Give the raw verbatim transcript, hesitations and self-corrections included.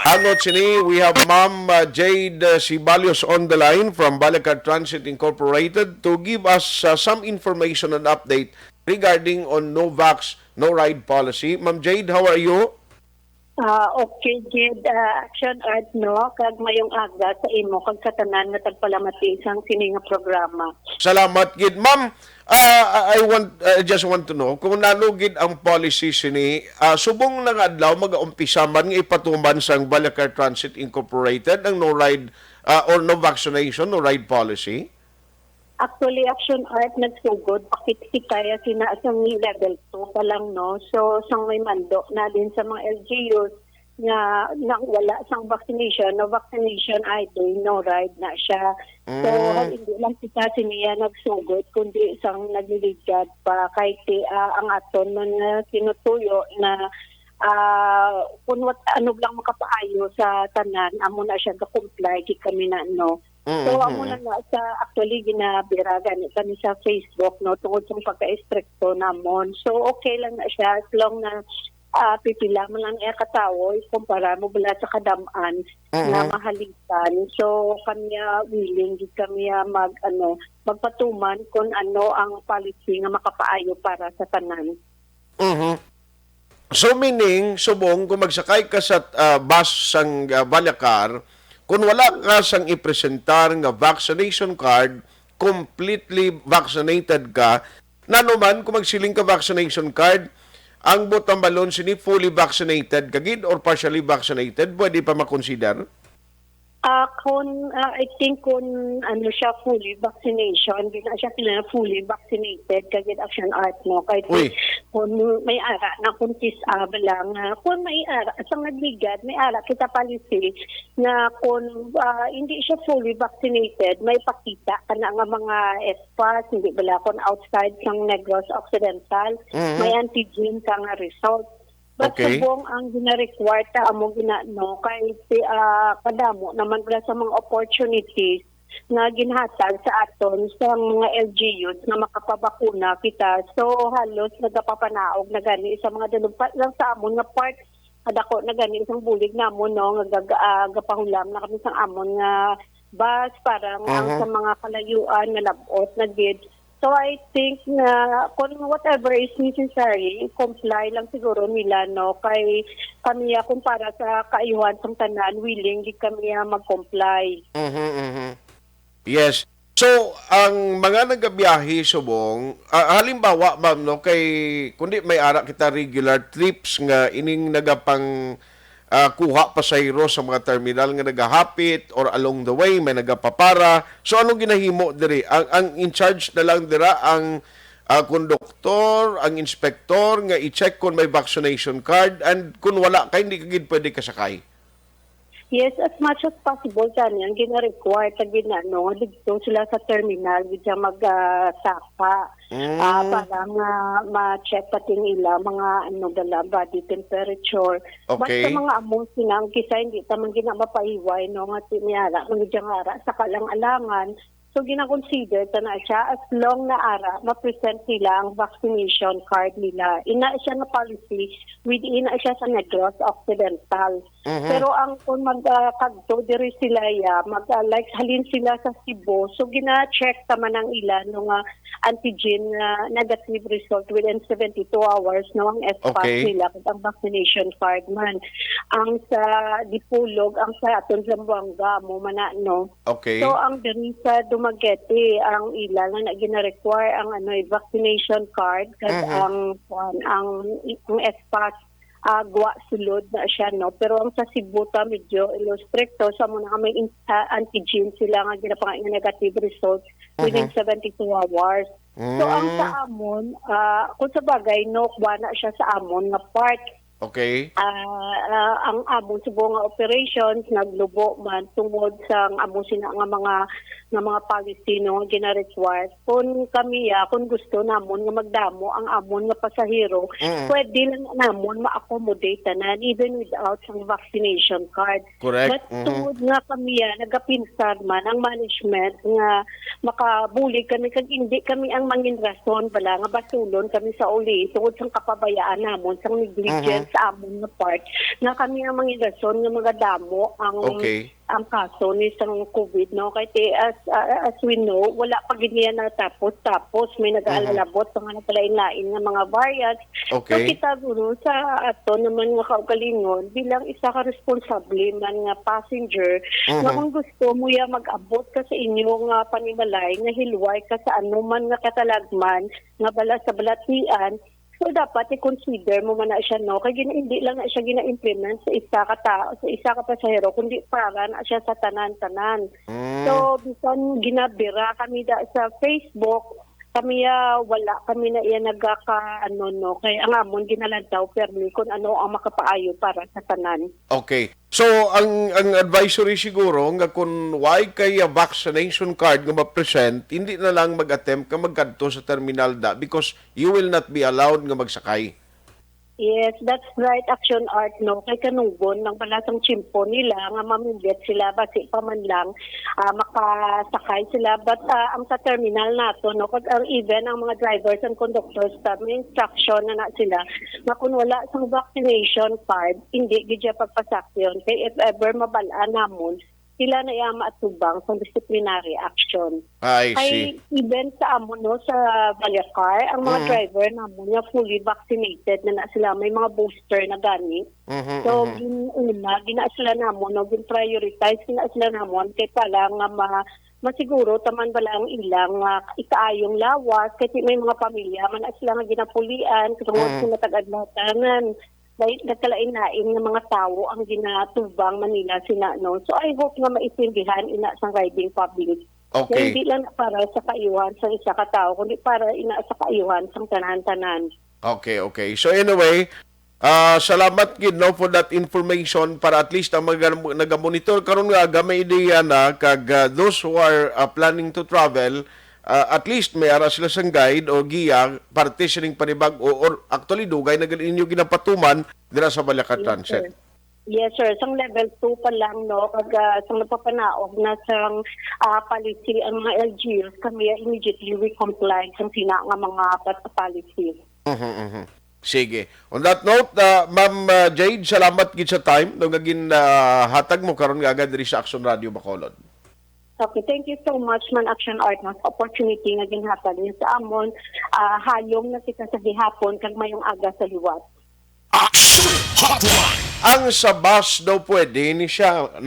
Angot sini, we have Ma'am, uh, Jade, uh, Sibalios on the line from Balacar Transit Incorporated to give us, uh, some information and update regarding on no vax, no ride policy. Ma'am Jade, how are you? Ah, okay, Jade, ah, Action Art, no? Kag mayong aga sa imo kag sa tanan nga tagpalamati sang sini nga programa. Salamat gid, ma'am. Ah, I want, I just want to know kung nano gid ang policy sini, ah, subong na nga adlaw mag-aumpisa man nga ipatuman sang Balacar Transit Incorporated ang no ride, ah, or no vaccination, no ride policy? Actually, Action Art nagsugod, pakit kita ya sina sang level two pa lang, no? So, sang may mando na din sa mga L G Us nga nang wala sang vaccination, no vaccination, I D, no ride na siya. So, Mm. Hindi lang kita siniya nagsugod, kundi sang nagliligad pa kay ti, ah, ang aton man nga tinutuyo na, ah, kung what, ano lang makapaayo sa tanan, amo na siya ga-comply gid kami na, no. Mm, So, amo mm. na nga sa, actually, ginabira gani kami sa Facebook, no, tungod sa pagka-estrikto namon. So, okay lang na siya as long na, ah, pipila man lang iya ka tawo, ikumpara mo bala sa kadam-an Mm. nga mahalitan. So, kami, ah, willing gid kami, ah, mag, ano, magpatuman kung ano ang policy nga makapaayo para sa tanan. Mhm. So, meaning, subong, kung magsakay ka sa, ah, bus sang, ah, Balacar, kung wala ka sang ipresentar nga vaccination card, completely vaccinated ka, nano man, kung magsiling ka vaccination card, ang buot hambalon sini fully vaccinated ka gid or partially vaccinated, pwede pa makonsider? Ah, kun, ah, I think kun ano siya, fully vaccination, di na siya kailangan fully vaccinated, kag in Action Art, no? Kay Uy. Kun may ara na kun kis-a ba lang, ah, kun may ara, sa nagligad, may ara kita policy nga kun, ah, hindi siya fully vaccinated, may pakita ka na nga mga S pass, hindi bala kun outside sang Negros Occidental, Mhm. may antigen ka nga result. But Okay. Subong ang gina-require ta amo gina-, no, kay si, ah, kadamo naman bala sa mga opportunities nga ginhatag sa aton sa mga L G Us nga makapabakuna kita. So, halos nagapapanaog na gani sa mga dalumpa lang sa amon nga part, kadako na gani isang bulig namon, no, nga gag-, ah, gapahulam na kami sa amon nga bus para nga ang Mhm. sa mga kalayuan nga lab-ot na gid. So, I think na kung whatever is necessary, comply lang siguro nila, no? Kay kami, ah, kung para sa kaayuhan sang tanan, willing gid kami, ah, mag-comply. Mhm, mhm. Yes. So, ang mga nagabiyahe subong, ah, halimbawa, ma'am, no, kay kundi may ara kita regular trips nga ining nagapang ah, kuha pasahero sa mga terminal nga nagahapit or along the way may nagapapara. So, anong ginahimo diri? Ang, ang in charge na lang dira ang, ah, konduktor, ang inspektor nga i-check kung may vaccination card, and kung wala ka, hindi ka gid pwede kasakay. Yes, as much as possible, gani ang gina-require ta gid na, no, nga didto sila sa terminal gid siya mag, ah, saka. Mm. Ah, para nga ma-check pati ang ila mga, ano, dala, body temperature. But sa Okay. mga amo sina, ang kisa hindi ta man gina mapahiway, no, nga ti-, may ara man gid nga ara sa kalang-alangan. So, gina-consider ta na siya as long na ara ma-present nila ang vaccination card nila. Ina siya nga policy within na siya sa Negros Occidental. Mhm. Pero ang kung mag, ah, kadto diri sila, ya, mag, ah, like, halin sila sa Cebu, so gina-check ta man ang ila, no, nga antigen nga negative result within seventy-two hours, no, ang S pass Okay. nila kag ang vaccination card man. Ang sa Dipolog, ang sa aton Zamboanga, mo man na, no. Okay. So, ang diri sa Dumaguete, ang ila nga na gina-require ang, ano, eh, vaccination card kag Mhm. ang, kuwan, ang, ang S pass, ah, gwa sulod na siya, no? Pero ang sa Cebu ta medyo ilo stricto, sa muna nga may in-, ah, antigen sila nga ginapangay nga negative result within Mhm. seventy-two hours. So, ang sa Mm. amon, ah, kung sa bagay, no, kuha na siya sa amon nga part. Okay. Ah, ah, ang amon subong nga operations, naglubo man tungod sa ang amo sina nga mga, nga mga policy, no, nga gina-require. Kung kami, ah, kung gusto namon nga magdamo ang amon nga pasahero, Mm. pwede lang namon ma-accommodate tanan, even without sang vaccination card. Correct. But Mhm. tungod nga kami, ah, nagapinsar man ang management nga makabulig kami kag hindi kami ang mangin rason bala nga basulon kami sa uli tungod sang kapabayaan namon, sang negligence sa amon nga part nga kami ang mangigason nga magadamo ang Okay. ang kaso ni sang COVID, no? Kay ti-, as, ah, as we know, wala pa gid niya natapos-tapos. May Mhm. nagaalabot pa nga nagkalain-lain nga mga variants. So, Okay. kita guro sa ato naman nga kaugalingon, bilang isa ka responsable man nga passenger, nga Mhm. kung gusto mo ya mag-abot ka sa inyo nga panimalay, nga hilway ka sa anuman nga katalagman, nga bala sa balatian, so dapat i-consider mo man na siya, no? Kay gina-, hindi lang na siya gina-implement sa isa ka tao, sa isa ka pasahero, kundi para na siya sa tanan-tanan. Mm. So, bisan ginabira kami da sa Facebook, kami, ah, wala kami na iya nagaka-, ano, no? Kay ang amon ginalantaw, permi kung ano ang makapaayo para sa tanan. Okay. So, ang, ang advisory siguro nga kung why kay a vaccination card nga ma-present, hindi na lang mag-attempt ka magkadto sa terminal da because you will not be allowed nga magsakay. Yes, that's right, Action Art, no? Kay kanungon, nang balasang tiyempo nila nga mamilit sila, basi pa man lang, ah, makasakay sila. But, ah, ang sa terminal nato, no? Kag ang even ang mga drivers and conductors, ta, may instruction na na sila nga kung wala sang vaccination card, hindi gid siya pagpasakyon. Kay if ever mabal-an namon, sila na iya maatubang sang disciplinary action. I Kay see. even sa amo, no, sa Vallecar, ang mga Mm. driver namon nga fully vaccinated na na sila, may mga booster na gani. Mhm, So, mhm. gin-, una, gina sila namon, no, gin-prioritize gina sila namon kay para nga ma-, masiguro taman bala ang ilang, ah, ikaayong lawas, kay may mga pamilya man na sila nga ginapulian, katungod Mm. sa matag-adlaw tanan. May nagkalain-lain nga mga tawo ang ginatubang man nila sina, no? So, I hope nga maintindihan ina sang riding public. Nga Okay. hindi lang para sa kaayuhan sang isa ka tawo, kundi para ina sa kaayuhan sang tanan-tanan. Okay, okay. So anyway, ah, salamat gid, no, for that information para at least ang mga nag-, nagamonitor karon nga aga may ideya na kag, ah, those who are, ah, planning to travel, ah, at least may ara sila sang guide o giya parte sining panibag-o or actually dugay na gid inyo ginapatuman dira sa Vallecar Yes, Transit. sir. Yes, sir. Sang level two pa lang, no, kag, ah, sang nagpapanaog na sang, ah, policy ang mga L G Us, kami, ah, immediately we comply sang sina nga mga pa-, policy. Mhm, mhm. Sige. On that note, ah, Ma'am, ah, Jade, salamat gid sa time no nga gin, ah, hatag mo karon nga agad diri sa Action Radio Bacolod. Okay, thank you so much, man, Action Art, no, sa opportunity nga ginhatag niyo sa amon. Ah, halong na kita sa gihapon, kag mayong aga sa liwat. Action Hotline. Ang sa bus daw pwede ni siya, no?